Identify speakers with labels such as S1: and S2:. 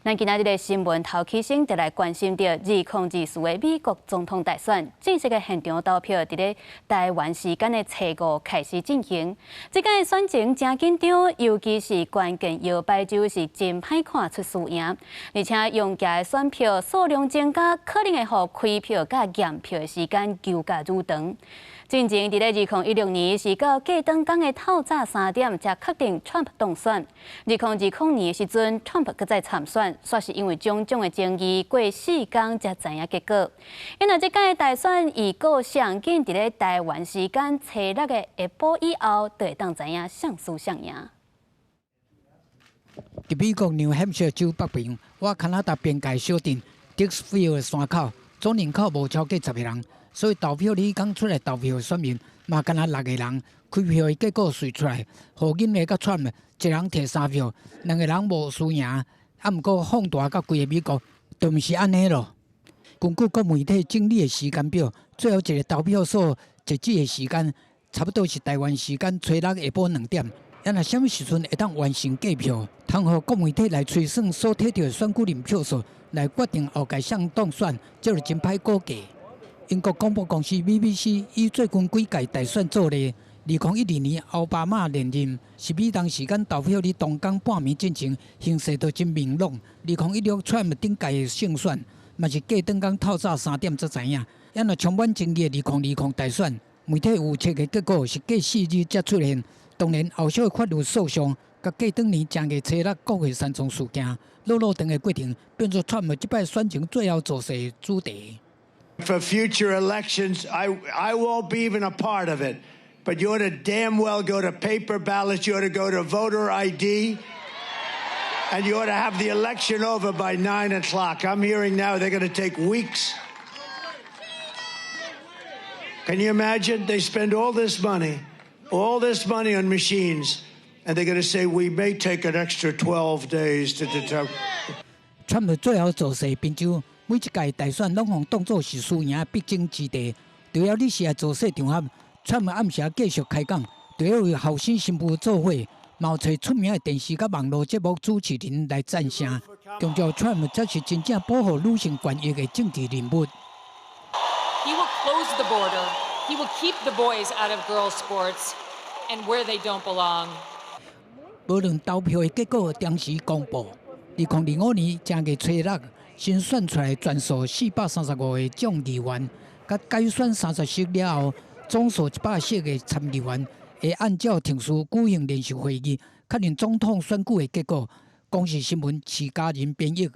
S1: 咱今仔日的新聞頭起先就來關心著2024的美國總統大選，正式的現場投票佇咧台灣時間的初五開始進行。這擺的選情誠緊張，尤其是關鍵搖擺州是真歹看出輸贏，而且用寄的選票數量增加，可能會予開票佮驗票的時間糾甲愈長。進前佇咧2016年是到過轉工的透早3點才確定川普當選。2020年的時陣，川普閣再參選，煞是因為種種的爭議，過4工才知影結果。因為這擺的大選預告上緊佇咧台灣時間初六的下晡以後，就會當知影誰輸誰贏。
S2: 佇美國紐罕舍州北邊，倚加拿大邊界小鎮 Dixville 的山口，總人口無超過10個人。所以投票日剛出來投票的選民嘛，干焦六個人。開票的結果隨出來，賀錦麗佮川普一人提三票，兩个人無輸贏。啊，毋過放大到規个美國，就毋是按呢囉。根據各媒體整理的時間表，最後一个投票所截止的時間，差不多是台灣時間初六下晡2點。啊，若啥物時陣會當完成計票，通予各媒體來推算所提著的選舉人票數，來決定後屆誰當選，這就真歹估計。英國廣播公司 BBC 以最近幾屆大選做例，2012年奧巴馬連任是美東時間投票日當工半暝進前，形勢都真明朗。2016川普頂屆的勝選，嘛是過轉工透早3點才知影。啊，若充滿爭議的2020大選，媒體預測的結果是過4日才出現。當然後續的法律訴訟，佮過轉年正月初六國會山莊事件，落落長的過程，變做川普這擺選情最後造勢的主題。
S3: For future elections, I won't be even a part of it. But you ought to damn well go to paper ballots. You ought to go to voter ID. And you ought to have the election over by 9 o'clock. I'm hearing now they're going to take weeks. Can you imagine? They spend all this money on machines, and they're going to say we may take an extra 12 days to determine.
S2: 川普最後造勢賓州，每一屆大選攏予當做是輸贏必爭之地。除了你是愛造勢場合，川普暗時繼續開講，除了為後生新婦做伙，嘛有揣出名的電視佮網路節目主持人來贊聲，強調川普才是真正保護女性權益的政治人物。
S4: He will close the border. He will keep the boys out of girls' sports and where they don't belong.
S2: 無論投票的結果當時公布，2025年正月初六，新選出來全數435個眾議員，佮改選30席了後，總數100席的參議員會按照程序舉行聯席會議，確認總統選舉的結果。公視新聞徐家仁編譯。